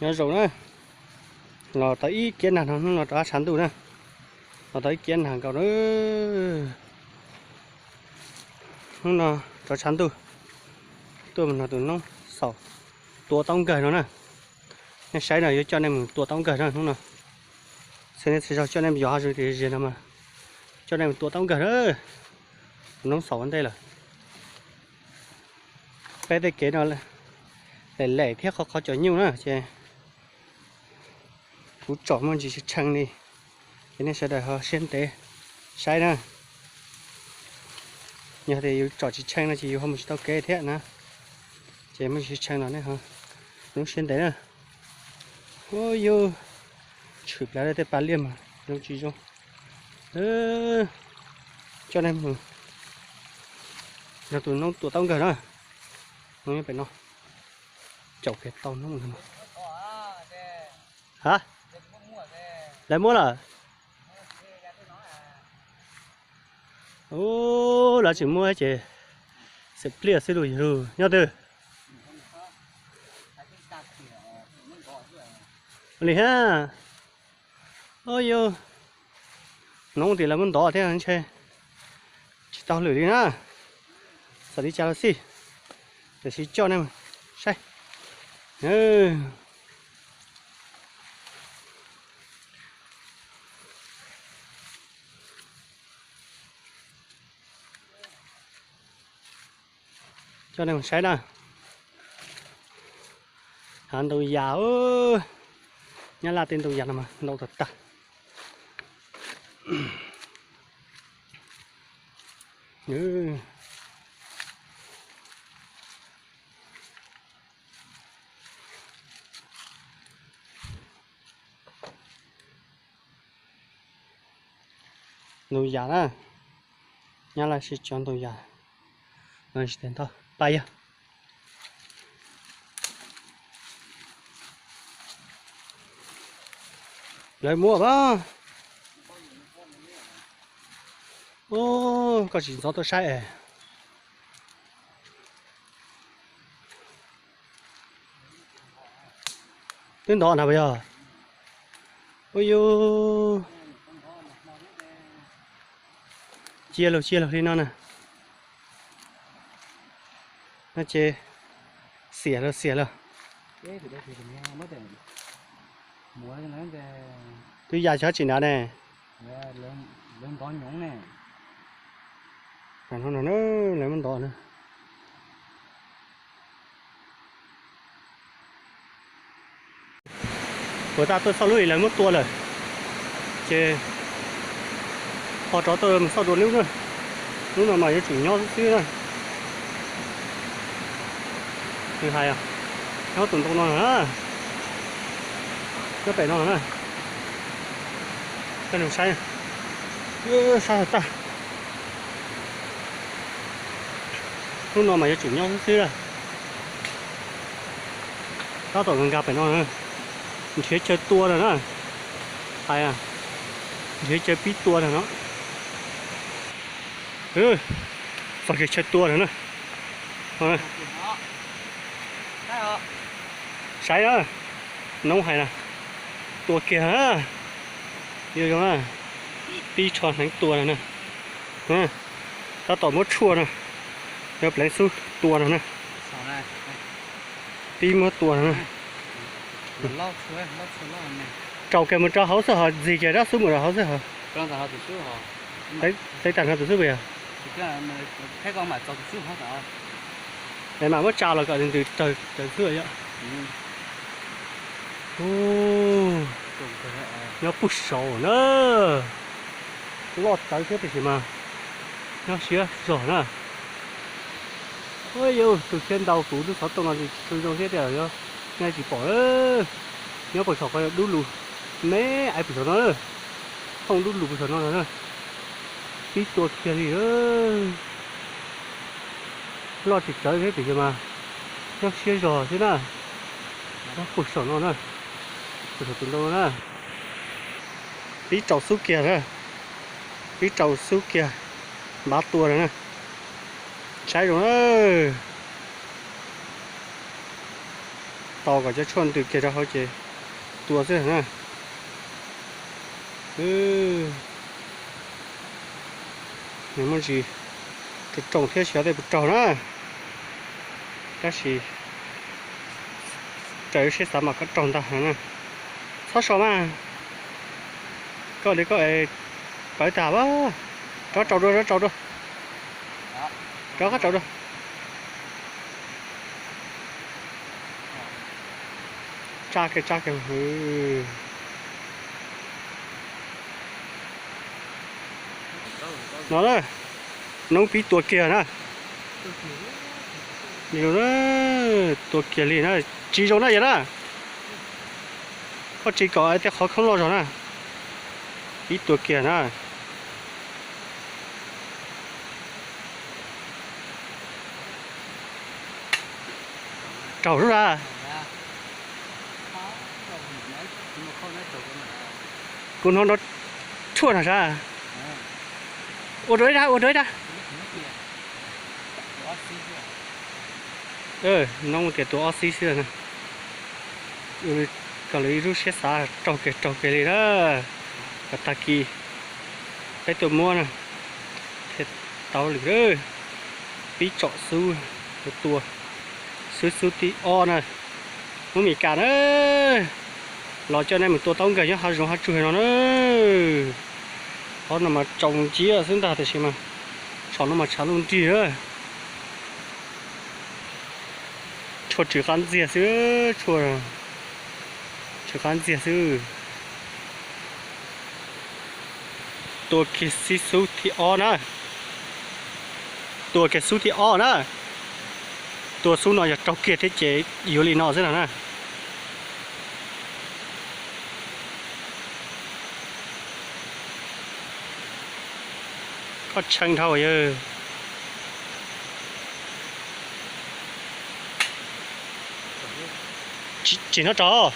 Nyob zoo na, los tau ib kiab nag no, hnub no rov qab tshav ntuj na. Los tau ib kiab nag nkaus na. Hnub no rov tshav ntuj, tuaj mus nrog tus noob xaum tua taub nkawg no na. Nej saib no, yuav coj nej mus tua taub nkawg na hnub no. Txhua niaj txhua zaug coj nej mus yos hav zoov tim ziag no mas coj nej mus tua taub nkawg na. Tus noob xaum ua ntej lawm. Peb tej kev no lem lem thiab qhov qhov cov nyuj na ces kuv tsom muaj ntsis tshee li, ces nej sawv daws ho siab ntev saib na. Yog tias yus tsom tsis tshee no ces yus ho mus tsis tau kev thiab na. Ces muaj ntsis tshee los nej ho zoo siab ntev na. Ub, yus tshwm plawv tej pas liaj mas zoo tsis zoo. Coj nej mus nrog tus noob tua taub nkawg na. Noob nyob pem no. Caum kiag tau noob. Ha, lawv muab lawm. Ub, lawv tsis muab ces xwm pliaj xwb los yog nyob twg li ha. Ub, yus noob tim lawv muab ntov thiab ntshe tsis tau lwm li na. Txawm li cas los xij, tiam sis coj nej saib. Coj nej mus saib na. Hav ntoo yas, Nyab Laj tej ntoo yas no mas ntau tag tag. Ntoo yas na, Nyab Laj siv cov ntoo yas no tsis tau ntau pab yog. Lawv muab pab. Ub, koj tsis ntxov tuaj saib es. Twb ntov na puas yog? Ub yus, cia lug cia lug li no na. No ces xiam lawm xiam lawm. Twb ya tsis tsim na ne. Lawv muab ntov na. Puas tas tuaj txog lub lawv muab tua lawm, ces ho rov tuaj mus xauj dua lub na. Lub no mas yuav tsum nyob xwb xwb na. Nws hais nyob tus ntoo no na, nyob pem no na. Koj saib, sab tag. Lub no mas yuav tsum nyob xwb xwb na. Tab tom nkag pem no, nrhiav chaw tua lawm na. Hais, nrhiav chaw pib tua lawm no. Txog kiag chaw tua lawm na. Saib na, noob hais na, tua kiag na. Yog zoo na, pib tsho hneev tua lawm na. Tab tom muab tshuaj na, yog pleev xub tua no na. Pib muab tua no na. Rau kiag mus rau hauv xwb hos, ntxig kiag rab xub mus rau hauv xwb hos. Teb tag no tus xub puas yog? Es mam muab tsa los kom ntws raws xwb yom. Nyob puag saud na, loj tawv thiab tiam sis mas nyob siab zog na. Ua yus tus khiab ntau kuv lub xov tooj no tsis zoo thiab tias nyob tsis pom. Nyob puag saum qhov dub lug, me aiv puag saum no, thooj dub lug puag saum no los na. Pib tua kiag li. Loj tsis tsawv thiab tiam sis mas nyob siab zog xwb na. Puag saum no na, puag saum tus ntoo no na. Pib rau xub kiag na, pib rau xub kiag, npav tua no na. Saib zoo na. Tau kom cov tshuaj ntws kiag rau hauv ces tua xwb na. Nws muaj ntsis raug raug thiab xyov tej puas raug na. Tab sis raws lub siab xav mas koj raug ntag na. Txhob so mas. Koj li koj es pawv tag a. Rov rau dua, rov rau dua. Rov qab rau dua. Tsa kiag, tsa kiag. No na, noob pib tua kiag na. Tua kiag li na, tsis zoo na yog na. Koj tsis kom tej qhov khoob loj zog na. Pib tua kiag na. Raug lub na. Kuv hnov nrov tshuaj no sas. Ua dua ib rab, ua dua ib rab. Noob tias tua ob xib xwb na. Koj lawv ib lub siab xav raug kiag raug kiag li na. Kom tag kis peb tuaj muab na. Thiaj tau li. Pib tsom xub, tua xub, xub thib ob na. Muab Mes Kas na los coj nej mus tua taub nkawg nyob hav zoov hav tsuag no na. Qhov no mas tsaus nciab xwb ntag tiam sis mas tsom no mas tshav luj nrig na. Tshuaj tsw qab ntxiag xwb, tshuaj tsw qab ntxiag xwb. Tua kiag xib xub thib ob na. Tua kiag xub thib ob na. Tua xub no yog raug kiag thiab ces yuav li no xwb no na. Koj tshee dhau yawg. Tsis hnov rov.